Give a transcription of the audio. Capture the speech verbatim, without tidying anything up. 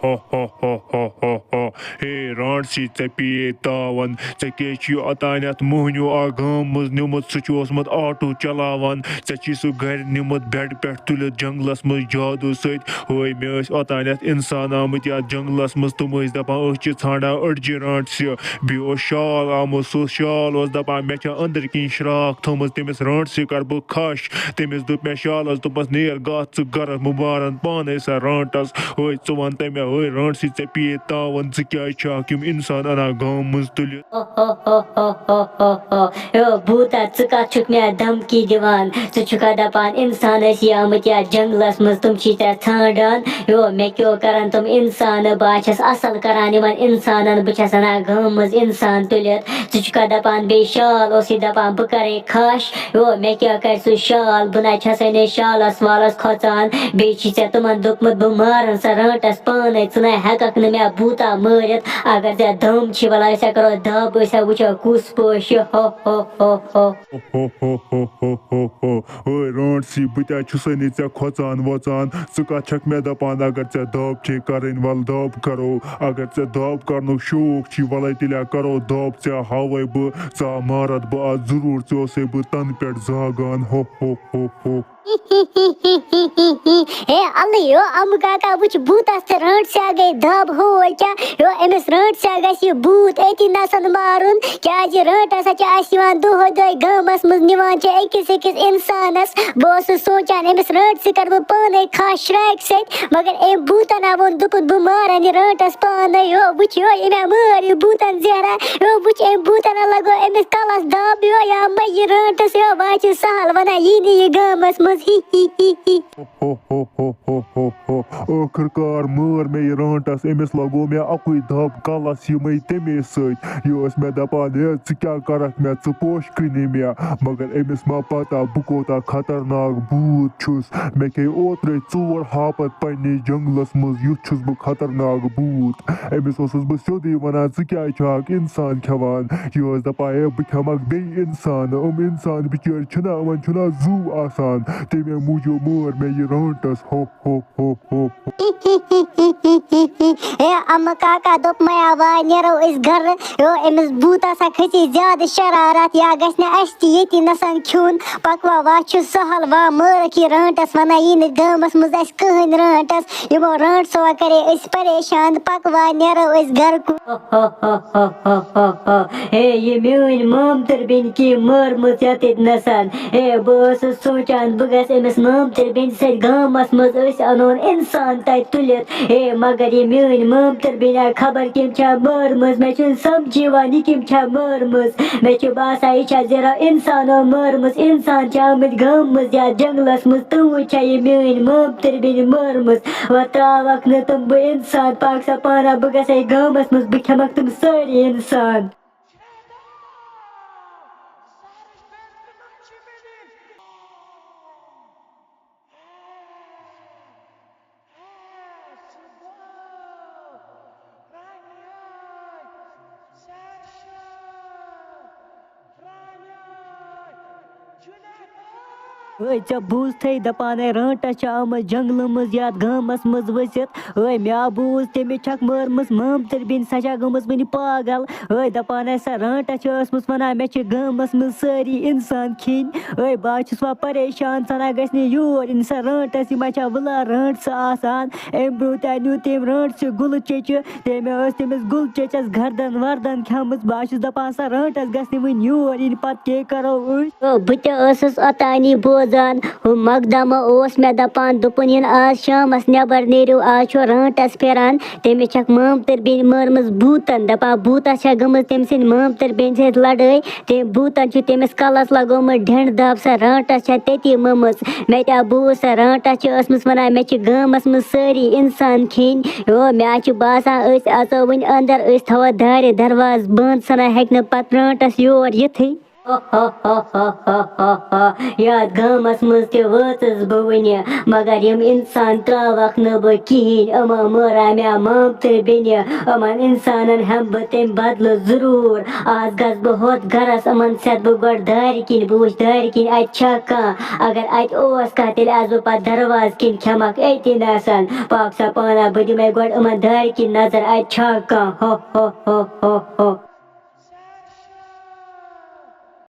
ہا ہا ہا ہا ہا ہا۔ ہے رانٹسی، ژےٚ پیٚیے تاوَن۔ ژےٚ کیٛازِ چھُے اوٚتانٮ۪تھ موہنیو اکھ گامہٕ منٛز نیوٗمُت؟ سُہ چھُ اوسمُت آٹوٗ چلاوان۔ ژےٚ چھُے سُہ گرِ نیوٗمُت بیڈٕ پٮ۪ٹھ تُلِتھ جنگلس منٛز جادوٗ سۭتۍ۔ ہے، مےٚ ٲسۍ اوٚتانٮ۪تھ اِنسان آمٕتۍ یَتھ جنگلس منٛز، تِم ٲسۍ دَپان أسۍ چھِ ژھانٛڈان أڈجہِ رانٹسہِ۔ بیٚیہِ اوس شال آمُت، سُہ اوس، شال اوس دَپان مےٚ چھےٚ أنٛدرۍ کِنۍ شرٛاکھ تھٲومٕژ، تٔمِس رانٹسہِ کَرٕ بہٕ کھَش۔ تٔمِس دوٚپ مےٚ شالَس، دوٚپمَس، "نیر گژھ ژٕ گَرَس، بہٕ مارَن پانَے سۄ رانٹَس۔ ہے، ژٕ وَن تہٕ مےٚ، ہے رانٹسی، ژےٚ پیٚیے تاوَن، ژٕ کیٛازِ چھَکھ یِم اِنسان اَنان گامہٕ منٛز تُلِتھ؟" او ہو ہو ہو ہو ہو ہو۔ یو بھوٗتا، ژٕ کَتھ چھُکھ مےٚ دھمکی دِوان؟ ژٕ چھُکھا دَپان اِنسان ٲسی آمٕتۍ یَتھ جنٛگلَس منٛز، تِم چھی ژےٚ ژھانٛڈان؟ یو، مےٚ کیٛاہ کَرَن تِم اِنسان؟ بہٕ ہا چھَس اَصٕل کَران یِمَن اِنسانَن، بہٕ چھَس اَنان گامہٕ منٛز اِنسان تُلِتھ۔ ژٕ چھُکھا دَپان بیٚیہِ شال اوسُے دَپان بہٕ کَرَے کھَش؟ یو، مےٚ کیٛاہ کَرِ سُہ شال؟ بہٕ نہ چھَسَے نہٕ شالَس والَس کھۄژان۔ بیٚیہِ چھی ژےٚ تِمَن دوٚپمُت بہٕ مارَن سۄ رانٛٹَس پانَے، ژٕ نَے ہٮ۪کَکھ نہٕ مےٚ بوٗتا مٲرِتھ۔ اگر ژےٚ دَم چھی، وَلہٕ أسۍ ہا کَرو دَب، أسۍ ہا وٕچھو کُس پوشہِ۔ ہو ہو ہو ہو۔ ہو ہو ہو ہو ہو ہو۔ ہے رانٹسی، بہٕ تہِ ہا چھُسَے نہٕ ژےٚ کھۄژان وۄژان۔ ژٕ کَتھ چھَکھ مےٚ دَپان، اگر ژےٚ دَب چھے کَرٕنۍ، وَلہٕ دَب کَرو۔ اگر ژےٚ دَب کَرنُک شوق چھی، وَلَے تیٚلہِ ہا کَرو دَب، ژےٚ ہاوَے بہٕ، ژٕ ہا مارَتھ بہٕ آز ضروٗر، ژےٚ اوسَے بہٕ تَنہٕ پٮ۪ٹھ زاگان۔ ہو ہو ہو ہو۔ ہے اَلہٕ یو، اَمہٕ کاکا، وٕچھ بوٗتَس تہٕ رانٹسہِ گٔے دَب۔ ہو کیٛاہ، یو، أمِس رانٹسہِ گژھِ یہِ بوٗت أتی نَسَن مارُن، کیٛازِ رانٹَس ہا چھِ اَسہِ یِوان دۄہَے دۄہَے گامَس منٛز، نِوان چھِ أکِس أکِس اِنسانَس۔ بہٕ اوسُس سونٛچان أمِس رانٹسہِ کَرٕ بہٕ پانَے کھَش شرٛاکہِ سۭتۍ، مگر أمۍ بوٗتَن ہا ووٚن، دوٚپُن بہٕ مارَن یہِ رانٹَس پانَے۔ یو، وٕچھ یو، أمۍ ہا مٲر یہِ بوٗتَن زیرہ۔ یو، وٕچھ أمۍ بوٗتَن ہا لَگو أمِس کَلَس دَب۔ یو، یا مَے یہِ رانٹَس، یو، بہٕ ہا چھُس سہل وَنان، یی نہٕ یہِ گامَس منٛز۔ ہی ہی ہی ہی۔ ہو ہو ہو ہو ہو ہو۔ ٲخٕر کار مٲر مےٚ یہِ رانٹَس، أمِس لَگوو مےٚ اَکُے دَب کَلَس یِمَے تَمے سۭتۍ۔ یہِ ٲس مےٚ دَپان، "ہے، ژٕ کیٛاہ کَرَکھ مےٚ، ژٕ پوشہِ کٕنہِ مےٚ؟" مگر أمِس ما پَتہ بہٕ کوٗتاہ خطرناک بھوٗت چھُس۔ مےٚ کھے اوترَے ژور ہاپت پنٛنِس جنٛگلَس منٛز، یُتھ چھُس بہٕ خطرناک بھوٗت۔ أمِس اوسُس بہٕ سیوٚدُے وَنان، "ژٕ کیٛازِ چھُکھ اِنسان کھٮ۪وان؟" یہِ اوس دَپان، "ہے، بہٕ کھٮ۪مَکھ بیٚیہِ اِنسان، یِم اِنسان بِچٲرۍ چھِنہ، یِمَن چھُنہ زُو آسان؟" تَمے موٗجوٗب مٲر مےٚ یہِ رانٹَس۔ ہو ہو ہو ہو ہو۔ ہے اَمہٕ کاکا، دوٚپمَے ہا، وۄنۍ نیرو أسۍ گَرٕ۔ یو، أمِس بوٗتَس ہا کھٔژی زیادٕ شرارت، یا گژھِ نہٕ اَسہِ تہِ ییٚتی نَسَن کھیوٚن۔ پَکوا، وۄنۍ چھُ سہل، وۄنۍ مٲرٕکھ یہِ رانٹَس، وَنان یی نہٕ گامَس منٛز اَسہِ کٕہٕنۍ رانٹَس۔ یِمو رانٹسو کَرے أسۍ پریشان، پَکوا، نیرو أسۍ گَرٕ کُن۔ ہو ہو ہو ہو ہو ہو۔ ہے، یہِ میٲنۍ مامتٕر بیٚنہِ کیٛاہ مٲرمٕژ یَتٮ۪تھ نَسَن۔ ہے، بہٕ ٲسٕس سونٛچان، بہٕ گژھٕ أمِس مامتٕر بیٚنہِ سۭتۍ گامَس منٛز، أسۍ اَنون اِنسان تَتہِ تُلِتھ۔ ہے، مگر یہِ میٲنۍ مامتٕر بیٚنہِ آے خبر کٔمۍ چھےٚ مٲرمٕژ، مےٚ چھُنہٕ سَمجھی یِوان، یہِ کٔمۍ چھےٚ مٲرمٕژ۔ مےٚ چھُ باسان، یہِ چھےٚ زِرا اِنسانو مٲرمٕژ۔ اِنسان چھِ آمٕتۍ گامہٕ منٛز یا جنٛگلَس منٛز، تِموٕے چھےٚ یہِ میٲنۍ مامتٕر بیٚنہِ مٲرمٕژ۔ وۄنۍ ترٛاوَکھ نہٕ تِم بہٕ اِنسان، پاک سا پانہ، بہٕ گژھٕ ہے گامَس منٛز، بہٕ کھٮ۪مَکھ تِم سٲری اِنسان۔ ہے، ژےٚ بوٗزتھٕے دَپان، ہے، رانٛٹَس چھِ آمٕژ جنٛگلہٕ منٛز یَتھ گامَس منٛز ؤسِتھ۔ ہے، مےٚ ہا بوٗز، تٔمِس چھَکھ مٲرمٕژ مامتٕر بیٚنہِ، سۄ چھےٚ گٔمٕژ وٕنہِ پاگل۔ ہے، دَپان، ہے، سۄ رانٛٹَس چھِ ٲسمٕژ وَنان، مےٚ چھِ گامَس منٛز سٲری اِنسان کھیٚنۍ۔ ہے، بہٕ ہا چھُس وۄنۍ پریشان، سۄ نہ گژھِ نہٕ یور یِنۍ، سۄ رانٛٹَس، یہِ ما چھےٚ وٕلا رانٛٹسہٕ آسان؟ أمۍ برٛونٛہہ تہِ نیوٗ تٔمۍ رانٛٹسہِ گُلہٕ چیٚچہِ، تٔمۍ ٲس تٔمِس گُلہٕ چیٚچَس گردن وردن کھٮ۪مٕژ۔ بہٕ ہا چھُس دَپان، سۄ رانٛٹَس گژھِ نہٕ وٕنہِ یور یِنۍ، پَتہٕ کیٛاہ کَرو أسۍ؟ او، بہٕ تہِ ٲسٕس اوٚتانی بوزان، ہُہ مقدمہٕ اوس مےٚ دَپان، دوٚپُن، یِن آز شامَس نٮ۪بر نیٖرِو، آز چھُ رانٛٹَس پھِران، تٔمِس چھَکھ مامتٕر بیٚنہِ مٲرمٕژ بوٗتَن، دَپان بوٗتَس چھےٚ گٔمٕژ تٔمۍ سٕنٛدِ مامتٕر بیٚنہِ سۭتۍ لڑٲے، تٔمۍ بوٗتَن چھُ تٔمِس کَلَس لَگومُت ڈٮ۪نٛڈ دَب، سۄ رانٛٹَس چھےٚ تٔتی مٔمٕژ۔ مےٚ تہِ ہا بوٗز، سۄ رانٛٹَس چھِ ٲسمٕژ وَنان، مےٚ چھِ گامَس منٛز سٲری اِنسان کھیٚنۍ۔ یو، مےٚ ہا چھُ باسان، أسۍ اَژو وٕنہِ اَندَر، أسۍ تھاوو دارِ دروازٕ بنٛد، سۄ نہ ہیٚکہِ نہٕ پَتہٕ رانٛٹَس یور یِتھٕے۔ یَتھ گامَس منٛز تہِ وٲژٕس بہٕ وٕنہِ، مگر یِم اِنسان ترٛاوَکھ نہٕ بہٕ کِہیٖنۍ۔ یِمَن مٲرا مےٚ مامتٕر بیٚنہِ، یِمَن اِنسانَن ہٮ۪مہٕ بہٕ تَمہِ بدلہٕ ضروٗر۔ آز گژھٕ بہٕ ہۄتھ گَرَس، یِمَن سٮ۪تہٕ بہٕ گۄڈٕ دارِ کِنۍ، بہٕ وٕچھٕ دارِ کِنۍ اَتہِ چھا کانٛہہ۔ اگر اَتہِ اوس کانٛہہ، تیٚلہِ آسہٕ بہٕ پَتہٕ دروازٕ کِنۍ کھٮ۪مَکھ أتی نَسَن۔ پاک سا پانا، بہٕ دِمَے گۄڈٕ یِمَن دارِ کِنۍ نظر، اَتہِ چھا کانٛہہ۔ ہو ہو ہو ہو ہو۔